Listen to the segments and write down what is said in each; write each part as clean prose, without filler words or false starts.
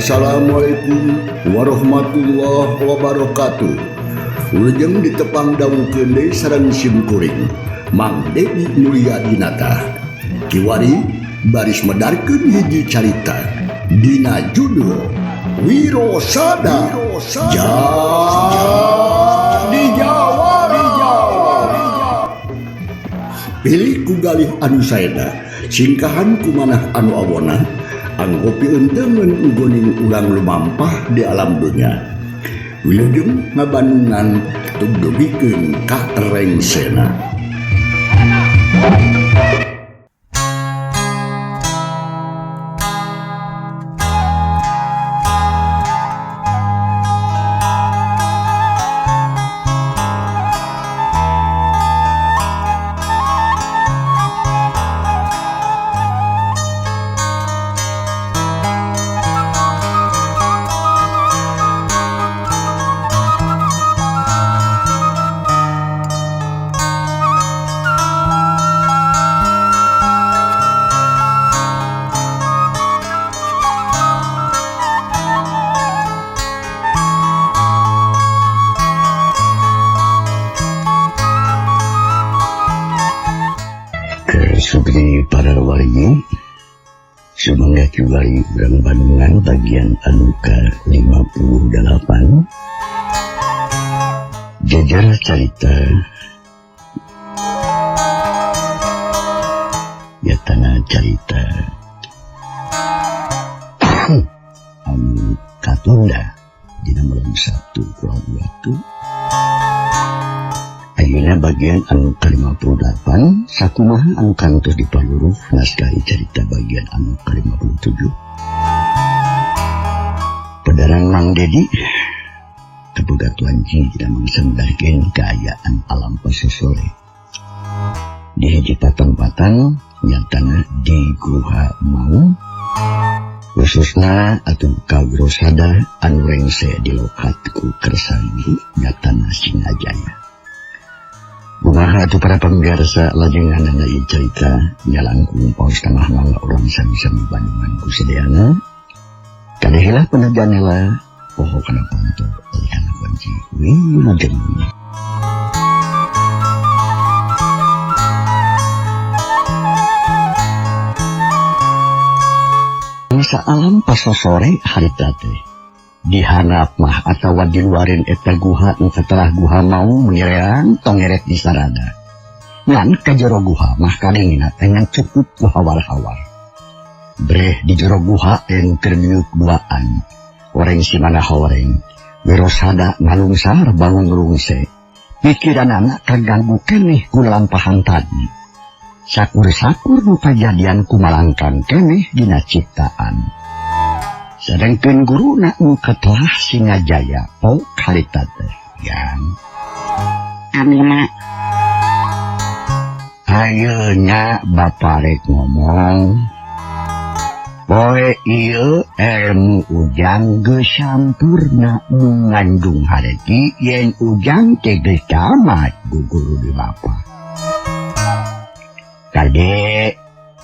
Assalamualaikum warahmatullahi wabarakatuh. Wilujeng ditepang dangukeun deui sareng sim kuring Mang Dedi Mulyadinata. Kiwari baris medarkeun hiji carita dina judul Wirosada Jadi Jawara. Pilih ku galih anu saena, singkahan ku manah anu awona, anggo pieunteumeun nggoning urang lumampah di alam dunya. Wilujeng ngabandungan tugdugikeun ka rengsena. Seperti para wargi, sumangga kiwari urang Bandungan bagian anu ka-58 jajar carita yatana carita anu katunda dina malam Sabtu kurang waktu. Ayeuna bagian anu ka-58 sakumaha anu kantos dipaluruh naskah carita bagian anu ka-57. Pedarang Mang Dedi kaboga tuanji dina mangsa medarkeun kaayaan alam pasosore. Di hiji patempatan nyatana di Guha Maung, khususna atuh ka Wirosada anu rengse di lokat ku Kersangi nyatana Singajaya. Kumaha atuh para pemirsa lajenganana ieu carita nyalangkung paos tengah mangga urang sami-sami Bandungan ku sadayana. Kadeheula penajanela poho kana panto kana kunci wilujeng. Masa alam pasosore harita teh dihanap mah atawa diluarin eta guha nu katelah guha mau menyereang tongeret di sarada. Ngan ka jero guha mah kadengina teh ngan cukup ku hawar-hawar. Breh di jero guha teh nu keur diuk duaan. Oreng si mana horeng. Wirosada ngalungsar bangun rungse. Pikiranana kaganggu keneh ku lampahan tadi. Sakur-sakur nu kajadian kumalangkang keneh dina ciptaan. Sedangkan guruna nu katelah Singajaya pok harita teh yang Amina. Ayeuna bapa rek ngomong poe ieu ilmu ujang geus sampurna mengandung hareti yen ujang teh geus tamat ku guru di bapa. Kade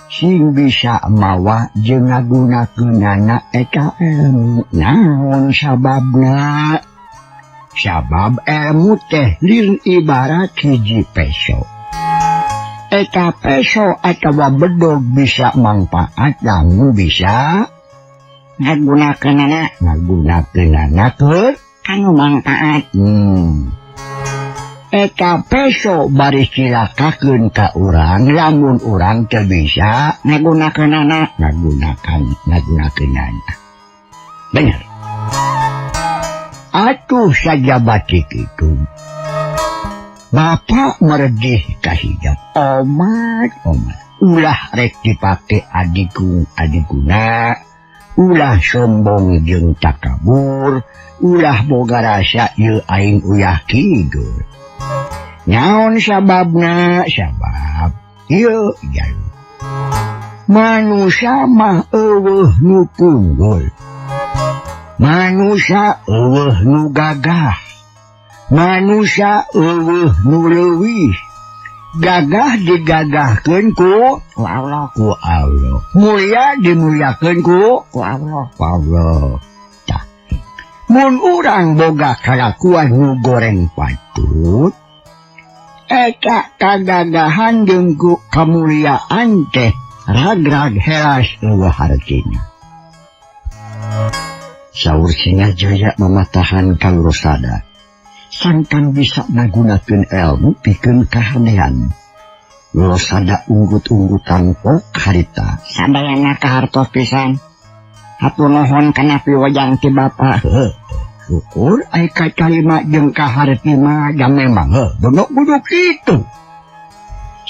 sing bisa mawa jeung ngagunakeunana eta ilmu. Naon sababna? Sabab ilmu teh lir ibarat hiji peso. Eta peso atawa bedog bisa mangpaat lamun bisa ngagunakeunana. Ngagunakeunana keur anu mangpaat. Eta peso bari cilakakeun ka urang lamun urang teu bisa ngagunakeunana. Ngagunakeunana. Bener. Atuh sajabat kitu. Bapak meredih kahijab omat omat. Ulah rek dipake adigung adiguna, ulah sombong jeung takabur, ulah boga rasa ieu aing uyah kidul. Naon sababna? Sabab ieu jalu. Manusia mah eueuh nu punggul. Manusia eueuh nu gagah. Manusia eueuh nu leuwih. Gagah digagahkeun ku Allah, ku Allah. Mulia dimuliakeun ku Allah, ku Allah. Tah. Mun urang boga kalakuan nu goreng patut, eta kagagahan jeung ku kamuliaan teh ragrag helas eueuh hartina. Saur Singajaya mamatahan ka Lurosada. Sangkan bisa ngagunakeun ilmu pikeun kahadean. Lurosada unggut-unggutan pok harita. Sadayana kahartos pisan. Hatur nuhun kana piwajang ti Bapa. Heuh, syukur ai kacarima jeung kaharti mah da memang heuh bedog-bedog kitu.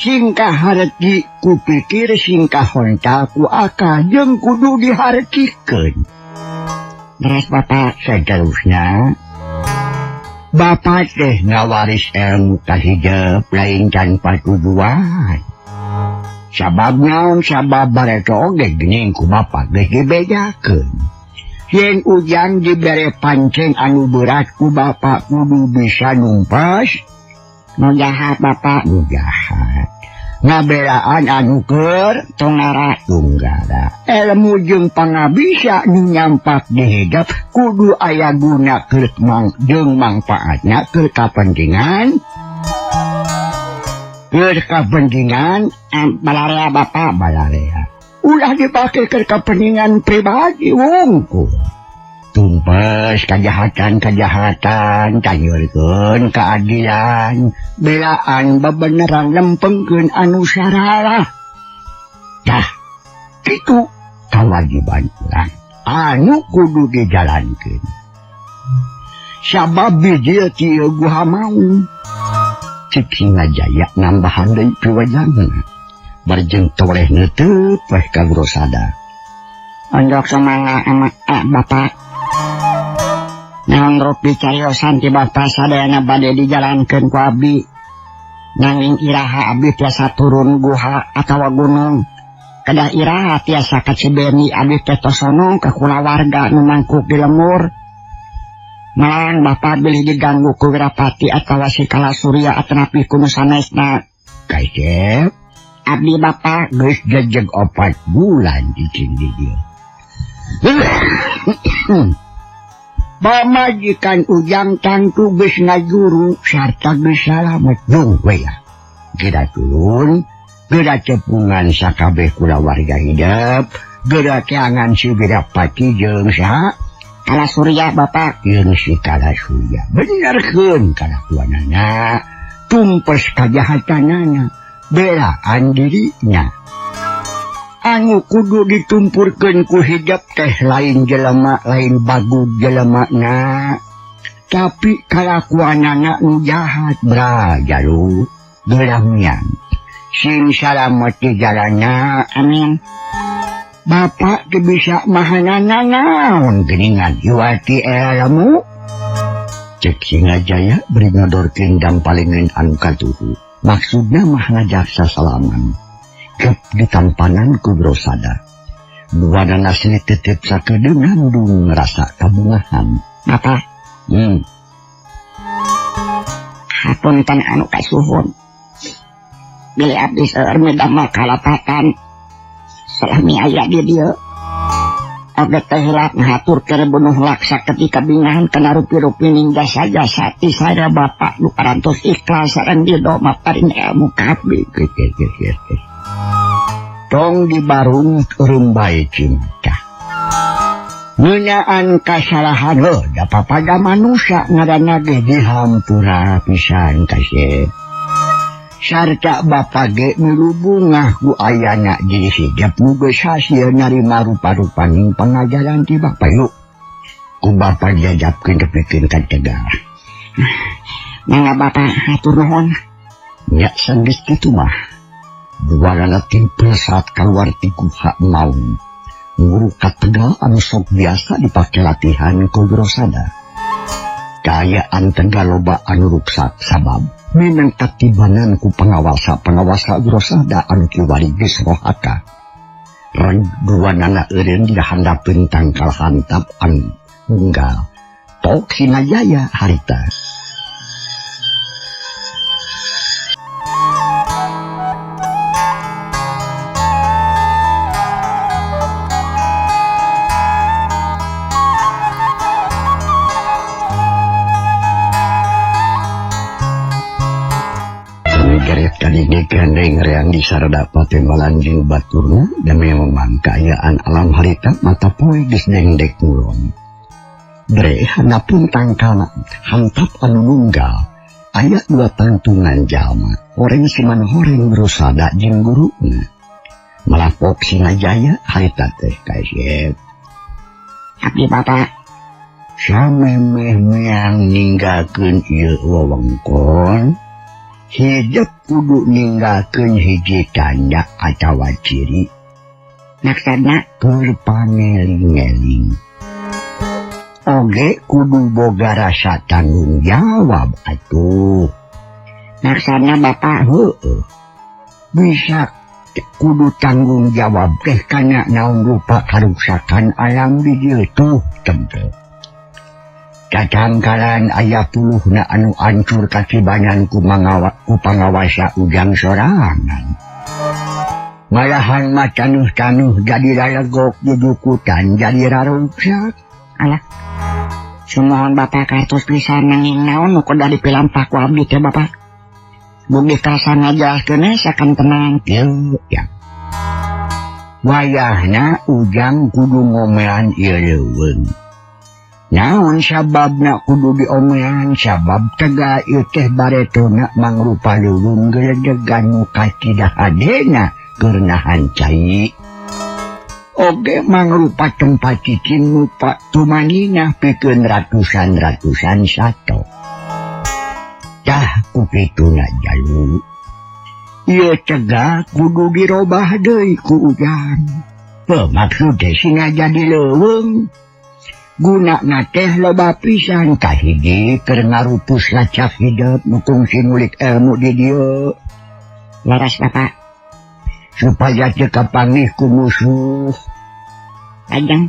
Sing kaharti ku pikir sing kahontal ku akal jeung kudu dihartikeun. Beres Bapak. Seterusnya Bapak teh ngawaris ilmu ka hidep lain tanpa tujuan. Sabab naon sabab bareto oge geuning ku Bapak geus dibejakeun. Yen ujang dibere pancen anu berat ku Bapak kudu bisa numpas nu jahat Bapak, nu jahat. Ngabelaan anu keur tunggara tunggara. Ilmu jeung pangabisa nu nyampak di hidep kudu aya guna keur jeung mangpaatna keur kapentingan. Keur kapentingan balarea Bapak, balarea. Ulah dipake keur kapentingan pribadi wungkul. Tumpes kajahatan-kajahatan, tanyurkeun keadilan, belaan bebeneran lempengkeun anu saralah. Tah, kitu kawajiban urang anu kudu dijalankeun. Sabab bijil ti ieu guha maung. Cik Singajaya nambahan deui piwajangna. Barjeng toleh neuteup weh ka Lurosada. Onjok sumangga ama Bapak. Naon rupi cariosan ti Bapak sadayana bade dijalankeun ku abdi. Nanging iraha abdi tiasa turun guha atawa gunung. Kedah iraha tiasa ka Cibeni abdi teh tosonong ka kulawarga nu mangkuk di lemur. Malang Bapak bilih diganggu ku Wirapati atawa si Kalasurya atanapi ku nu sanesna. Kaisep abdi Bapak geus jejeg 4 bulan cicing di dieu. Pamajikan ujang tangtu geus ngajuru sarta geus salamet jung we ya. Geura turun, geura cepungan sakabeh kulawarga hidep, geura keangan si Wirapati jeung saha? Kalasurya Bapak. Jeung si Kalasurya. Benerkeun kalakuanana, tumpes kajahatanana, belaan dirinya. Anu kudu ditumpurkeun ku hidep teh lain jelema lain bagu jelemana, tapi kalakuanana nu jahat brajalu geuramian. Sing salamet di jalanna, amin. Bapak teu bisa mahanana naon geuningan iwati ilmu. Cek Singajaya beri ngodorkeun dampalingeun anu katuhu. Maksudna mah ngajak sasalaman. Kep ditampanan ku Lurosada. Duanana asli tetep sakedeung ngandung ngerasa kabungahan. Bapak. Hapunten anu kasuhun. Bilih abdi seueur midamel kalapatan. Salami aya di dieu. Oge teh hilap ngahatur keur bunuh laksa ketika bingahan kana rupi-rupi ning jasa-jasa ti saera Bapak nu parantos ikhlas sareng ridho maparin ilmu ka abdi. Tong di barung rumbai cinta. Ngeunaan kasalahan heuh da papada manusia ngaranna ge dihampura pisan kasep. Sarta Bapa ge milu bungah ku ayana di hidep nu geus hasil narima rupa-rupaning pangajaran ti Bapa yuk. Ku Bapa diajapkeun tepikeun ka Tegal. Mangga Bapak hatur nuhun. Nya sanggeus kitu mah. Duanana timpel saat keluar ti guha maung. Nguru ka Tegal anu sok biasa dipake latihan ku Lurosada. Kaayaan Tegal loba anu ruksak sabab minang katibanan ku pengawasa-pengawasa Lurosada anu kiwari geus rohaka. Reg duanana eureun dihandapeun tangkal hantap anu unggal. Tok Singajaya harita. Gandeng reang di sarada patembalan jeung baturna dan memang kaayaan alam harita mata poe geus dengdek ngulon. Bre hanapun tangkalna hantap anu nunggal aya dua tangtungan jalma horeng siman horeng Wirosada jeung guruna. Malapok Singajaya harita teh kaesep. Abdi Bapak samemeh meang ninggalkeun ieu wewengkon. Hidup kudu ninggalkeun hiji tanda atawa ciri. Maksudna keur pangeling-eling. Oge kudu boga rasa tanggung jawab atuh. Maksudna Bapak heueuh. Bisa kudu tanggung jawab teh kana naon rupa karuksakan alam di dieu tuh tempe. Tatangkalan aya puluhna anu ancur kacibanan ku pangawasa ujang sorangan. Malahan mah tanuh-tanuh jadi ralegok jujukutan jadi raruksak. Alah, sumuhun Bapak kartos pisan nanging naon nu kudu dipilampah ku abdi teh Bapak. Bumi karsa ngajelaskeun sakan tenang. Yeuh, ya. Wayahna ujang kudu ngomelan ieu leuweung. Naon sababna kudu diomelan sabab tega ieu teh baretona mangrupa leuweung geledegan nu kacida hadena keur nahan cai. Oge mangrupa tempat cicing nu tumaninah pikeun ratusan-ratusan sato. Tah ku kituna jalu. Ieu tega kudu dirobah deui ku ujang. Heuh maksud teh singa jadi leuweung. Guna teh loba pisan kahiji keur ngarupus lacak hidup nu kungsi ngulik ilmu di dieu. Leres Bapak. Supaya teu kapanggih ku musuh. Lajeng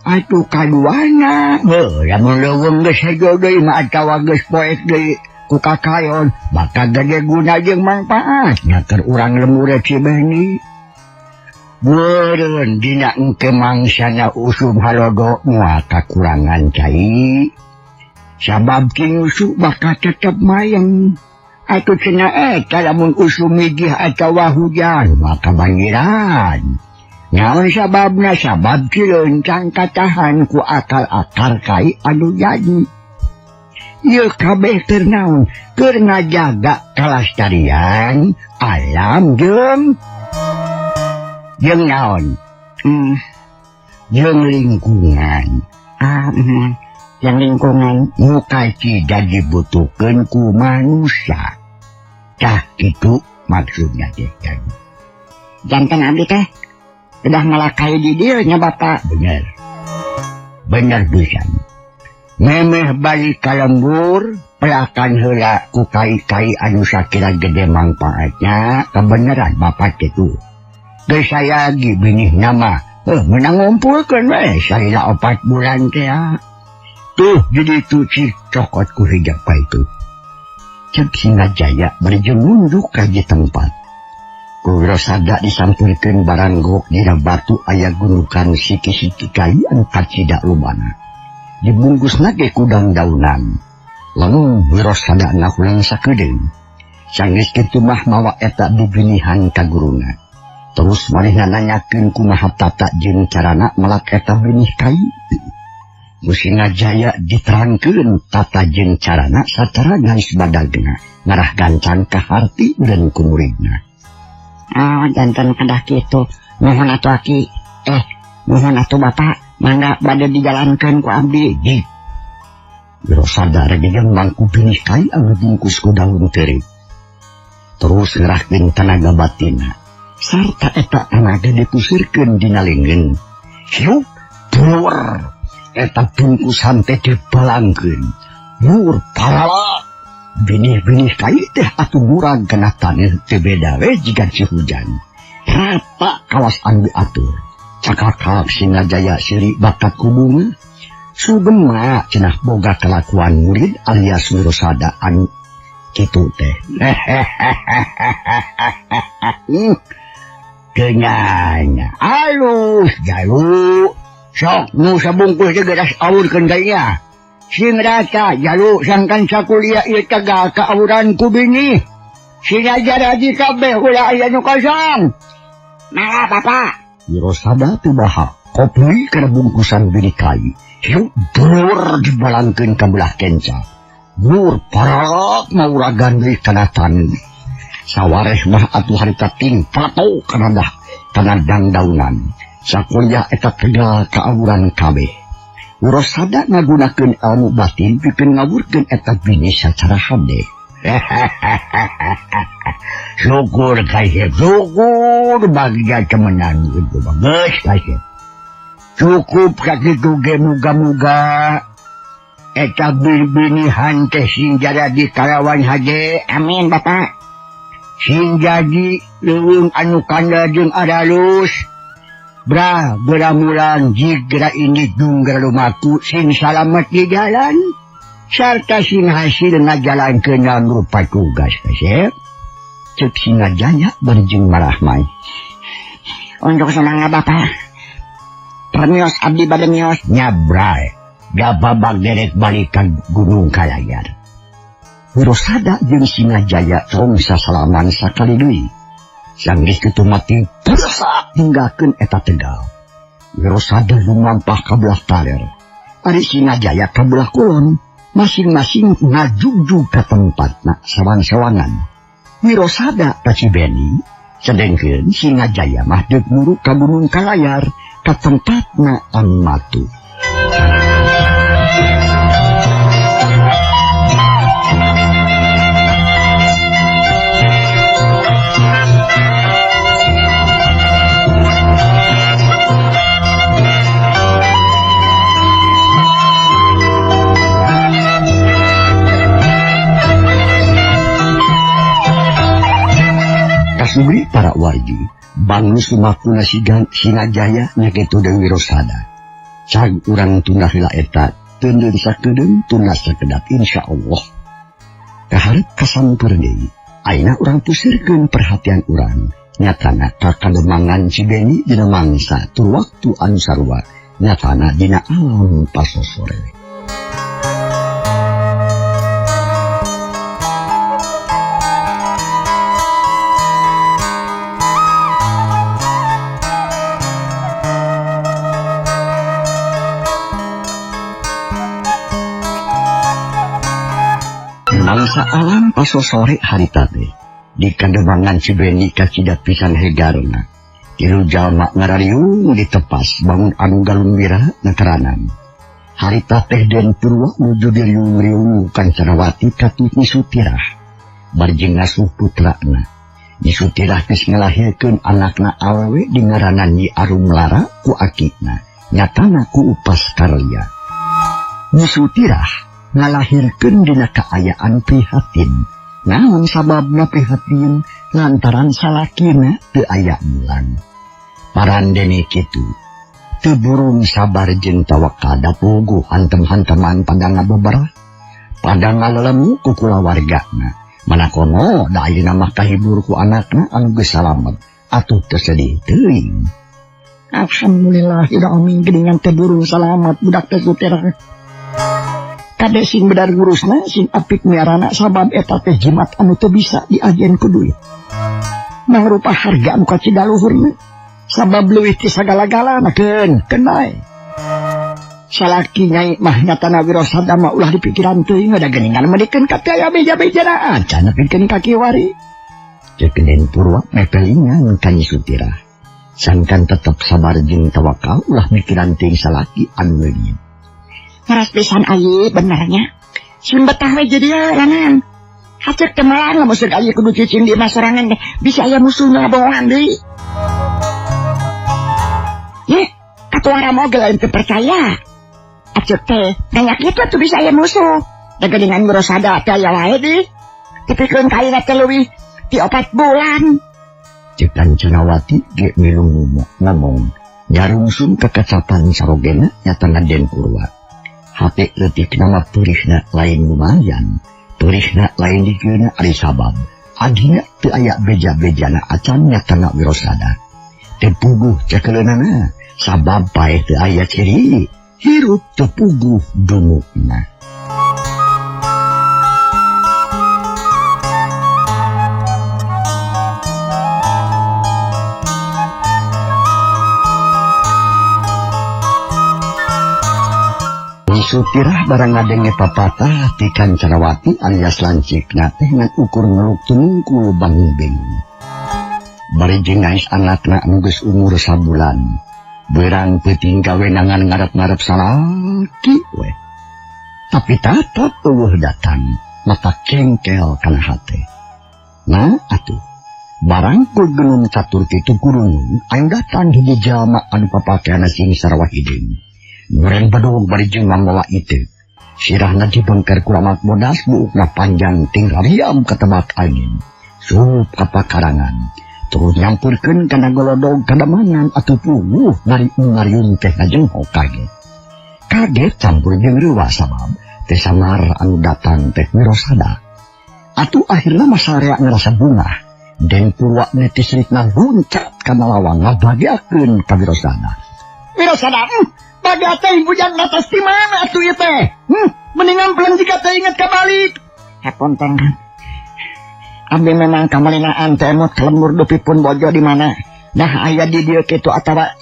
atuh kaduana heuh lamun leuweung geus hejo deui mah atawa geus poek deui ku kakayon bakal gede guna jeung mangpaatna keur urang lembur Cibeni. Beureun dina engke mangsana usum halodo moal kakurangan cai. Sabab kinusu bakal tetep mayeng. Atuh cenah eta lamun usum mijih atawa hujan maka banjiran. Naon sababna sabab cilencang katahan ku akal-akar kai anu jadi. Ieu kabeh keur naon? Keur ngajaga kalastarian alam jeung naon? Jeung lingkungan. Jeung lingkungan nu kacida dibutuhkeun ku manusia. Tah kitu maksudna teh. Janten abdi teh udah ngalakai di dieu nya Bapak. Bener. Bener pisan. Memeh balik ka lembur, pelakan heula ku kai-kai anu sakira gede mangpaatna, kebeneran Bapak kitu. Geus sayagi binih nama, menang ngumpulkeun we salila 4 bulan teh. Tuh jadi tuci cokot ku hijab itu. Cek Singajaya bari jeung nunjuk ka di tempat. Ku Wirosada disampurkeun baranggok dina batu aya gundukan siki-siki kai anu kacida lobana. Dibungkusna ge ku daun-daunan. Lamun Wirosada ngahulang sakedeung. Sanggeus kitu mah mawa eta bibinihan ka guruna. Terus manehna nanyakeun kumaha tata jeung carana melak eta binih kai. Ku Singajaya diterangkeun tata jeung carana sacara garis badagna ngarah gancang ka harti dan ku muridna. Ah, janten kedah kitu. Nuhun atuh aki. Nuhun atuh Bapak, mangga bade dijalankeun ku abdi. Di. Wirosada regegeng mangku binih kai anu bungkus ku daun teureut. Terus ngerahkeun tanaga batinna. Sarta eta tanaga dipusirkeun dina leungeun. Hiup, buur. Eta bungkusan teh dibalangkeun. Mur parala. Binih-binih kai teh atuh murag kana taneuh teu beda we jiga si hujan. Rata kawas anu diatur. Cakakak Singajaya siri bakat ku bunga. Sugema cenah boga kelakuan murid alias Wirosada anu kitu teh. Kenyanya alus jalu. Sok nu sabungkus teh geus awurkeun kainya. Sing rata jalu sangkan sakuliah ieu tegal kaawuran ku binih. Sina jadi kabeh ulah aya nu kosong. Mangga Bapak. Wirosada teu baha kopi kana bungkusan bini kai. Hiu brur dibalangkeun ka belah kenca. Nur parak mauragan deui kana taneuh. Sawareh mah atuh harita ting pato kana dah kana dangdaunan. Sakuliah eta tegal kaawuran kabeh. Wirosada ngagunakeun ilmu batin pikeun ngawurkeun eta bini sacara hade. Syukur kasih, syukur bagja temenan gitu bagus kasih. Cukup sakitu ge muga-muga eta bini-binihan teh sing jadi karawan haje. Amin Bapak. Sing jadi leuweung anu kandel jeung aralus. Brah beramulan jigra ini junggra lumaku sing salamet di jalan sarta sing hasil ngajalankeun rupa tugas kasep. Cek Singajaya bari jeung marahmai. Untuk semangat Bapak. Permios abdi bade mios nyabrai. Gababag derek balik ka Gunung Kalayar. Wirosada jeung Singajaya tong sasalaman sakali deui. Sanggeus kitu mati tersak ninggalkeun eta tegal. Wirosada lumampah ka belah kaler. Ari Singajaya ka belah kulon, masing-masing ngajugjug ka tempatna sawang-sawangan. Wirosada ka Cibeni, sedengkeun Singajaya mah deuk muru ka Gunung Kalayar ka tempatna anu matu. Kasubri para wargi, banglu sumakuna Singajaya nyaketu deui Wirosada. Cag urang tunda heula eta, teundeun sakedeung tunda sakedap insyaallah. Kaharep kasamper deui, ayeuna urang pusirkeun perhatian urang. Nyatana ka kademangan Cibeni dina mangsa tur waktu anu sarua, nyatana dina alam pasosore. Mangsa alam pasosore harita teh di kademangan Cibeni kacida pisan hegarna. Tilu jalma ngarariung ditepas bangun anu galumbira nateranan. Harita teh Den Purwa nuju diriung-riung Kancanawati katuh Nyi Sutirah. Barjeng ngasuh putrana. Nyi Sutirah geus ngalahirkeun anakna awewe dingaranan Nyi Arumlara ku akina, nyatana ku Upas Karya. Nyi Sutirah ngalahirkeun dina kaayaan prihatin. Naon sababna prihatin? Lantaran salakina teu aya bulan. Parandene kitu. Teu burung sabar jeung tawakal da puguh hantem-hanteman pada ngabeberah. Pada ngalelemu ku kulawargana. Manakono da ayeuna mah kahibur ku anakna anu geus salamet. Atuh teu sedih teuing. Alhamdulillah amin geuningan teu burung salamet budak teh Sutirah. Kade sing bedar ngurusna sing apik miarana sabab eta teh jimat anu teu bisa diajen ku duit. Mangrupa harga anu kacida luhurna sabab leuwih ti sagala-galana keun keun bae. Salaki nyai mah nyatana Wirosada mah ulah dipikiran teuing da geuningan meudikeun ka teu aya beja-bejana acan nepikeun ka kiwari. Ceuk Den Purwa mepelingan ka Nyi Sutirah. Sangkan tetep sabar jeung tawakal ulah mikiran teuing salaki anu leungit. Ngaras pisan ayi benernya. Sun betah we jadi lanan. Haceuk teh melang lamun seuk ayi kudu cicing di imah sorangan teh bisa aya musuh ngabohongan deui. Ye, katuara moge lain teu percaya. Aceuk teh nanya kitu atuh bisa aya musuh. Da geuningan Wirosada teh aya wae deui. Tepikeun ka ayeuna teh leuwih ti 4 bulan. Ceuk Kancanawati ge milu ngomong. Nyarungsum kekacapan sarogena nyatana Den Purwa. Hate leutik nama perihna lain lumayan, perihna lain dikeuna ari sabab. Adina teu aya beja-bejana acan nyatana Wirosada. Teu puguh cekeleunana, sabab paeh teu aya ciri, hirup teu puguh dumukna. Sutirah barang ngadenge papatah ti Kancanawati alias lancikna teh ngan ukur ngeluk tumungkul bangbing. Bari jeung ngais anakna anu geus umur sabulan. Beurang peuting gawenangan ngarep-ngarep salaki we. Tapi tatap eueuh datang, mata kengkel kana hate. Nah atuh, barang ku genun catur kitu gurungun, anu datang hiji jalma anu papakeanna sing sarua hideung. Goreng bedog bari jeung mamawa itu. Sirahna dibengker ku lamak bodas, buukna panjang tinggal riam katebak angin. Sup ka pakarangan. Terus nyampurkeun kana golodog kadamangan atuh puguh ngariung teh ngajengok kaget. Kaget campur jeung reuwas sabab teh samar anu datang teh Wirosada. Atuh akhirna masarea ngerasa bungah. Den Purwa netis rikna luncat kana lawang ngabagiakeun ka Wirosada. Wirosada, baga teh bujang atas di mana atuh ieu teh? Mendingan belum jika teh inget kabalik. Hapunten. Abdi memang kamalinaan teh emot kelembur dupi pun bojo di mana. Nah aya di dieu kitu atawa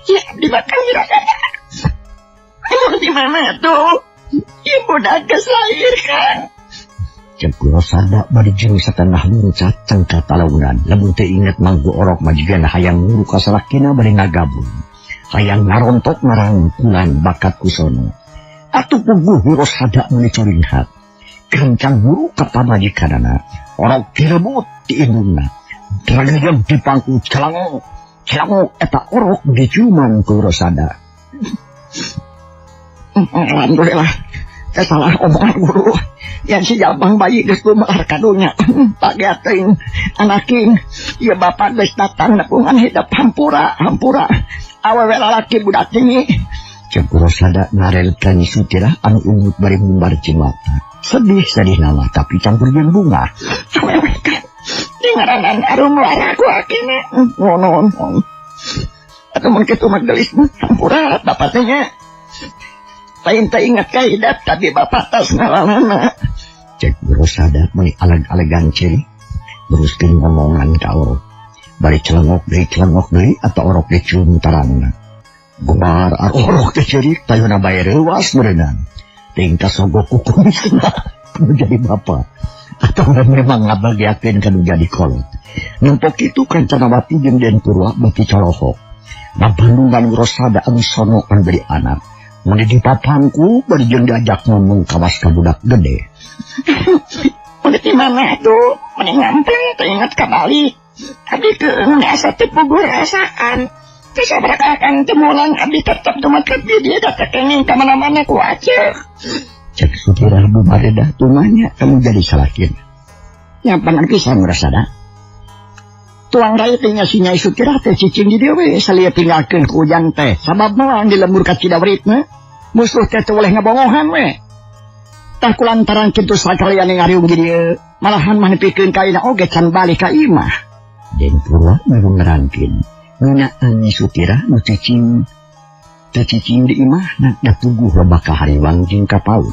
ya abdi bakal Wirosada. Emot di mana tuh? Ieu budak geus lahir kan. Cek Wirosada bari jeung satanah luncat cengkat talaunan. Lamun teu inget manggu orok majikan hayang nguru ka salakina bari ngagabung. Hayang ngarontok ngarangkulan bakat kusono. Atuh puguh Wirosada meuni coringhat. Gancang nguru ka pamajikanana. Orok direbut di indungna. Dragayang dipangku celangok. Celangok eta orok diciuman ku Wirosada. Alhamdulillah. Salah omongan guru. Yang si jabang bayi geus lumalar ka dunya. Pageating anaking. Ieu bapak geus datang nepungan hidup hampura, hampura. Awewe lalaki budak ini. Cek Wirosada ngarelkan Sutirah anu ungut bari mumbar cimata. Sedih-sedih nama tapi campur jeung bunga. Awewe kan ngaranan arum lara ku akina. Ngono. Atuh mun kitu mah geulis hampura bapak teh nya. Lain teh ingat ka hidup tapi bapak tas ngalalana. Cek Wirosada meuni aleg-alegan ciri. Teruskeun ngomongan ka orok. Bari celengok deui atau orok dicium tarangna. Gumar orok teh ceurik tayuna bae reuwas meureunang. Tingkah sogok ku kumisna nu jadi bapa. Atau memang ngabagiakeun ka nu jadi kolot. Nempok kitu Kancanawati jeung Den Purwa beuki colohok. Ngabandungan Wirosada anu sono anu jadi anak. Mun dipapangku bari jeung diajak ngomong kawas ka budak gede. Mun di mana tuh? Mending ngampeng teh inget kabalik. Abdi keung asa teu puguh rasaan. Teu sabaraha akan teu mulang abdi tetep dumaket di dieu da teu kenging ka mana-mana ku aceh. Cek Sutirah bumaredah tumanya kamu jadi salakin. Nyapan pisan Wirosada. Tuang rai teh nya si Nyai Sutirah teh cicing di dieu we salia tinggalkeun ku ujang teh. Sabab mah di lembur ka Cidawritna musuh teh teu boleh ngabongohan we. Tah kulantaran kitu sakalian ngariung di dieu malahan mah nepikeun ka ayeuna oge can balik ka imah. Den Purwa baru ngerangkin ngeunaan Nyi Sutirah nu cicing teu cicing di imahna da puguh loba kahariwang jeung kapaur.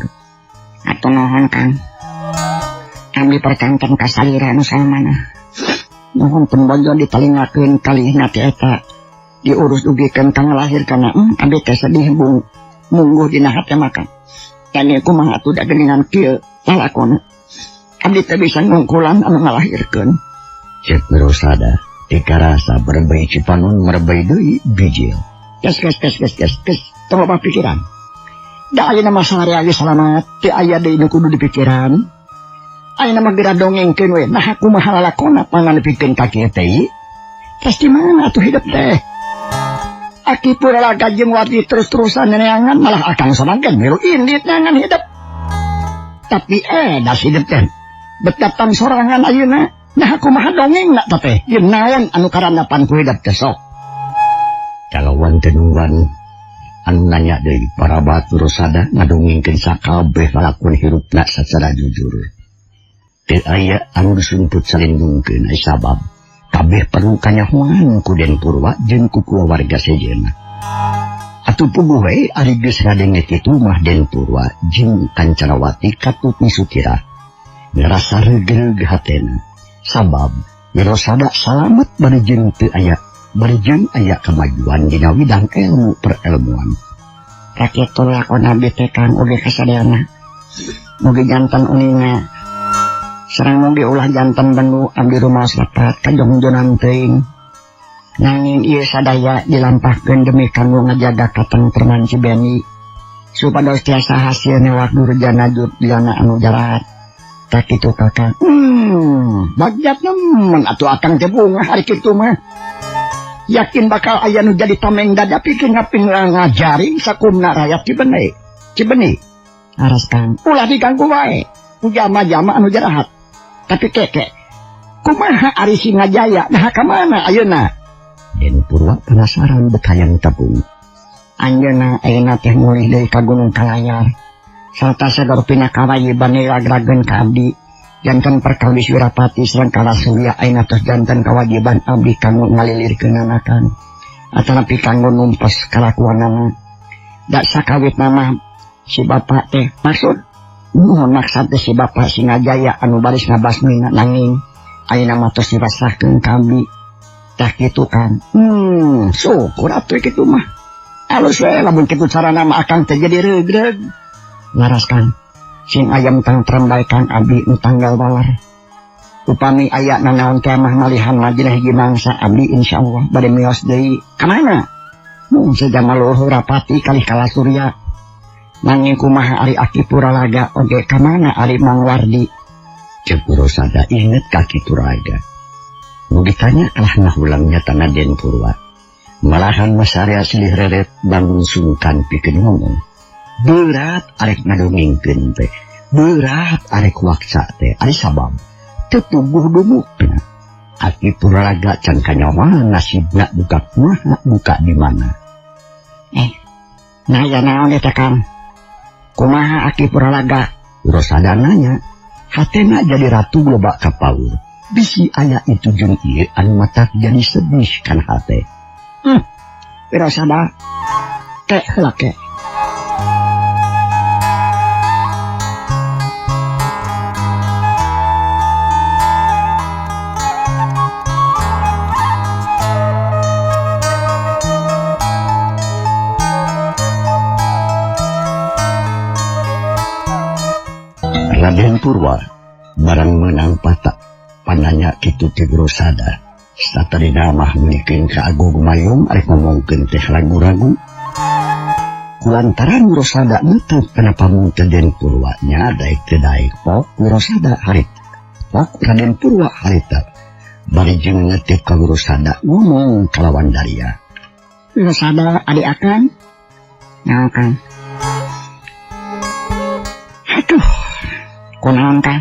Atuh nuhun Kang. Abdi percanten ka salira nu salmana. Nuhun pun bojo ditalingakeun kalihna ti eta diurus dugikeun ka ngalahir kana abdi teh sedih bung mungguh dina hate makan. Yani kumaha atuh da geuningan kieu lalakona. Abdi teh bisa ngungkulan anu ngalahirkeun. Cek Wirosada teu karasa berebei cipanon merebei deui bijil. Kes kes kes kes kes kes tong loba pikiran. Da ayeuna mah sare geus salamat teu aya deui nu kudu dipikiran. Ayeuna mah geura dongengkeun we. Nah kumaha lalakona pangan dipikeun ka kieu teh? Tes di mana atuh hidup teh? Aki puralaga jeung wati terus-terusan neangan malah akang sorangan milu indit neangan hidup. Tapi das hidup teh betatan sorangan ayeuna. Nah kumaha dongeng nak teh? Ieu naon anu karanapan ku hidup teh sok? Kalawan tenungan anu nanya deui para batur Wirosada ngadongengkeun sakabeh lalakon hirupna sacara jujur. Teu aya anu disumput salindungkeun ai sabab kabeh perlu kanyahoan ku Den Purwa jeung ku kulawarga sejenna. Atuh puguh we ari geus ngadenge kitu mah Den Purwa jeung Kancanawati katut Nyi Sutirah ngarasa reugreug hatena. Sabab Wirosada salamet bari jeung teu aya bari jeung aya kemajuan dina widang ilmu perelmuan. Rakyat lakon abdi teh Kang oge kasadayana. Mugi jantan uninga. Sareng mugi ulah jantan bendu abdi rumaos lepat kajongjonan teuing. Nanging ieu sadaya dilampahkeun demi kanggo ngajaga katentreman Cibeni supados tiasa hasil newak durjana jana anu jarahat. Tak kitu Kakang. Bagjat nemen atuh akang teh bungah hari kitu mah. Yakin bakal aya nu jadi tameng dada pikeun ngaping ngajaring sakumna rakyat Cibeni. Cibeni. Aras Kang, ulah diganggu wae. Ku jama-jama anu jarahat. Tapi keke, kumaha ari Singajaya nah ka mana ayeuna? Den Purwa penasaran bekayang tabung. Anjeunna ayeuna teh mulih deui ka Gunung Kalayar. Sarta sagala pina kawajiban ragrageun ka abdi. Janten perkawis Wirapati sareng Kalasurya ayeuna tos janten kawajiban abdi kanggo ngalilirkeunana Kang. Atanapi kanggo numpes kalakuanana. Da sakawit mah si bapak teh maksud nuhun maksad teh si bapak Singajaya anu baris ngabasmina nanging ayeuna mah tos dipasrahkeun ka abdi. Tah kitu Kang. Syukur atuh kitu mah. Alus we lamun kitu carana mah akang teh jadi regreg. Laras Kang. Sing ayam tangtrem bae Kang abdi nu tanggal walar. Upami aya nanaon teh mah malihan majlah hiji mangsa abdi insyaallah bade mios deui. Ka mana? Mung sajama luhur Rapati kalih Kalasurya. Nanging kumaha ari Aki Puralaga oge ka mana ari Mang Wardi? Ceuk Wirasada inget ka Ki Puralaga. Nu ditanya kalah ngahulang nyatana Den Purwa. Malahan masarea silih reret bangun sungkan pikeun ngomong. Berat arek ngadongengkeun teh, berat arek waksa teh, ari sabab teu tubuh dumukna. Aki Puralaga can kanyawa nasibna buka kumaha buka di mana. Nah ya naon eta Kang? Kumaha Aki Puralaga? Wirasada nanya, hatena jadi ratu loba kapaur. Bisi aya itu jeung ieu anu matak jadi sedih kan hate. Wirasada teh heula ke. Raden Purwa barang menang patak pananya kitu teh Wirasada. Satarina mah meulikeun ka Agung Mayung arek ngomongkeun teh ragu-ragu. Kulantaran Wirasada neuteut kana pamunteun Den Purwa nya daek teu daek pok Wirasada harita. Pok Raden Purwa harita. Bari jeung ngetip ka Wirasada ngomong kalawan daria. Wirasada adi akan? Naon Kang? Aduh, kunaon Kang?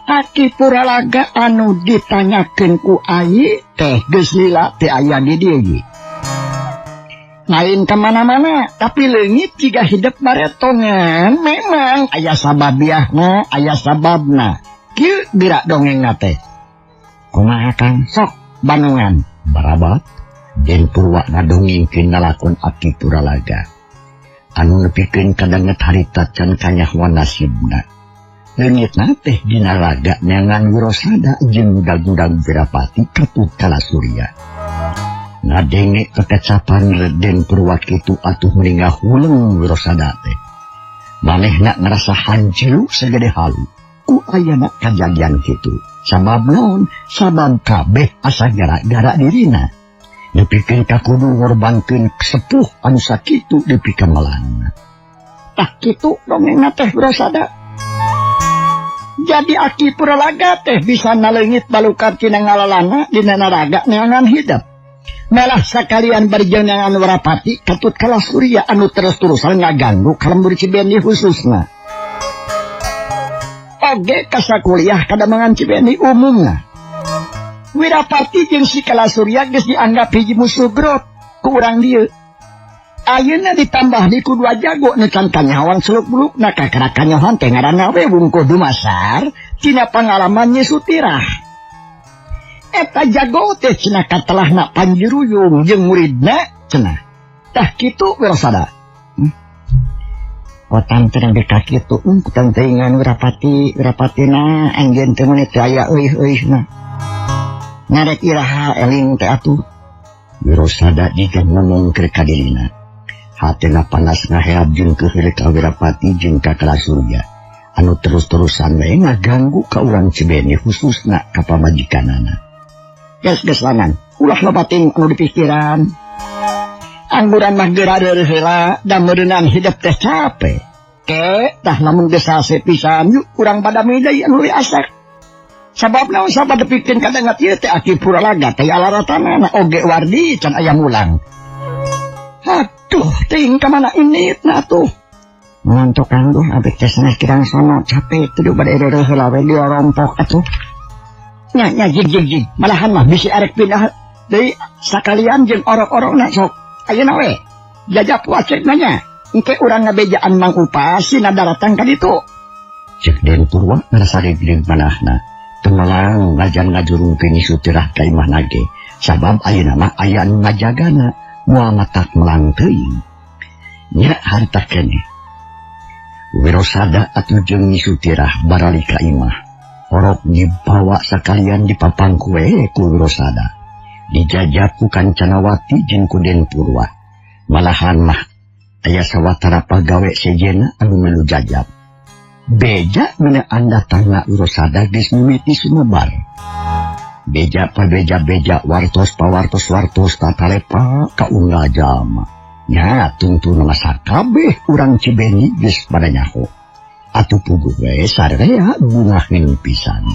Aki Puralaga anu ditanyakeun ku ai teh geus lila teh aya di dieu ye. Lain kemana-mana, tapi leungit jiga hidup baretongan. Memang aya sababiahna, aya sababna. Kieu gerak dongengna teh. Kumaha Kang? Sok bandungan. Barabat Den Purwa ngadongengkeun nalakon Aki Puralaga. Anu nepikeun kadanget harita can kanyahoan nasibna. Leungitna teh dina laga neangan Wirasada jeung gudag-gudag Wirapati katut Kalasurya. Ngadenge kekecapan Den Purwa kitu atuh meringah huleng Wirasada teh. Manehna ngerasa hancur segede halu. Ku ayana kajadian kitu. Sabab naon? Sabab kabeh asa gara-gara dirina. Nepikeun ka kudu ngorbankeun sepuh anu sakitu nepi ka melang. Tah kitu dongengna teh Wirasada. Jadi Aki Puralaga teh bisa naleungit balukat tina ngalalana dina naraga neangan hidup. Malah sakalian barjang neangan Wirapati katut Kalasurya anu terus-terusan ngaganggu ka lembur Cibeni khususna. Oge kasakuliah kadamangan Cibeni umumna. Wirapati jeung si Kalasurya geus dianggap hiji musuh grot ku urang dieu. Ayeuna ditambah di ku dua jago nu can kanyahoan seluk-belukna kakara kanyahoan teh ngaranna we wungkul dumasar tina pangalaman Nyi Sutirah. Eta jago teh cenah katelahna Panjiruyung jeung muridna cenah. Tah kitu Wirasada. Otan teh nepi ka kitu kutan teuingan Wirapati, Wirapatina anjeun teh meuni teu aya euih-euihna. Ngarek iraha eling teh atuh. Wirasada jiga ngomong keur ka dirina. Hatena panas ngaheab jeung keheule ka Wirapati jeung ka Kalasurya anu terus-terusan we ngaganggu ka urang Cibeni khususna ka pamajikanana. Geus-geus langan, ulah loba teuing anu dipikiran. Angguran mah geura reureun heula da meureunan hidup teh capek. Ke tah lamun geus sase pisan yuk urang badami deui anu leuwih asak. Sabab naon sabab dipikeun kadangat ieu teh Aki Puralaga teh alaratanana oge wardi can aya mulang. Aduh, teuing ka mana ini na atuh. Ngantuk kanggo abdi teh sanes kirang sono capek tuh bade reureun heula we diorompok atuh. Nya nya jig jig jig malahan mah bisi arek pindah deui sakalian jeung orok-orokna sok. Ayeuna we jajap wacek nanya. Engke urang ngabejaan Mang Upas sina daratang ka ditu. Cek Den Purwa ngarasa geureung manahna. Teu melang ngajan ngajurungkeun Nyi Sutirah ka imah nage. Sabab ayeuna mah aya anu ngajagana moal matak melang teuing. Nya harita keneh. Wirosada atuh jeung Nyi Sutirah barali ka imah. Orok dibawa sakalian dipapangku we ku Wirosada. Dijajap ku Kancanawati jeung ku Den Purwa. Malahan mah aya sawatara pagawe sejenna anu milu jajap. Beja ngeunaan datangna Wirosada geus mimiti sumebar. Beja pabeja beja wartos pawartos wartos tatalepa ka unggal jalma. Nya tungtuna mah sakabeh urang Cibeni geus pada nyaho. Atuh puguh we sararea bungaheun pisan.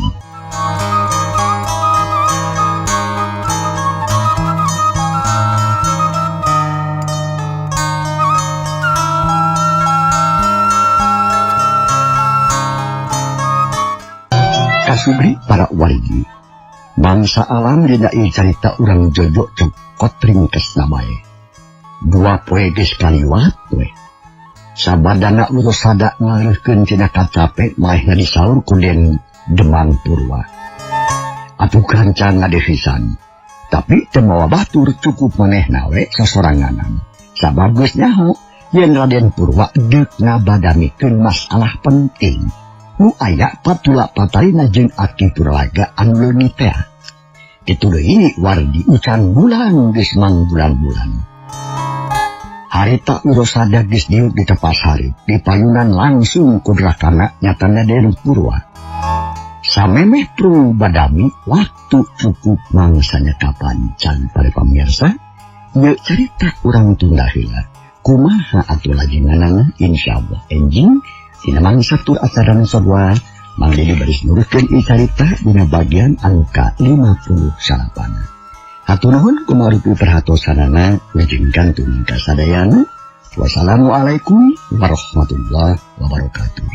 Kasubri para wargi. Bangsa alam dina ieu carita urang jojo cokot ringkesna bae. Dua poe geus kaliwat we. Sabadana Wirosada ngareuhkeun tina kacape maehna disaur ku Den Demang Purwa. Atuh kancan ngadefisan. Tapi teu mawa batur cukup manehna we sasoranganan. Sabab geus nyaho yen Raden Purwa deuk ngabadamikeun masalah penting. Nu aya patula patalina jeung Aki Puralaga anu leungit teh. Kitu deui wardi ucan bulan geus mangbulan-bulan. Harita Wirosada geus diuk di tepas hareup, di payunan langsung ku drakana nyatana Den Purwa. Samemeh prung badami waktu cukup mangsanya kapan can para pamirsa, ieu carita urang tunda heula. Kumaha atuh lajenganana insyaallah enjing dina mangsa tur acara nu sadua Mang Dedi baris nurutkeun ieu carita dina bagian angka 59. Hatur nuhun kumarupi perhatosanana lajeng kantun ka sadayana. Wassalamualaikum warahmatullahi wabarakatuh.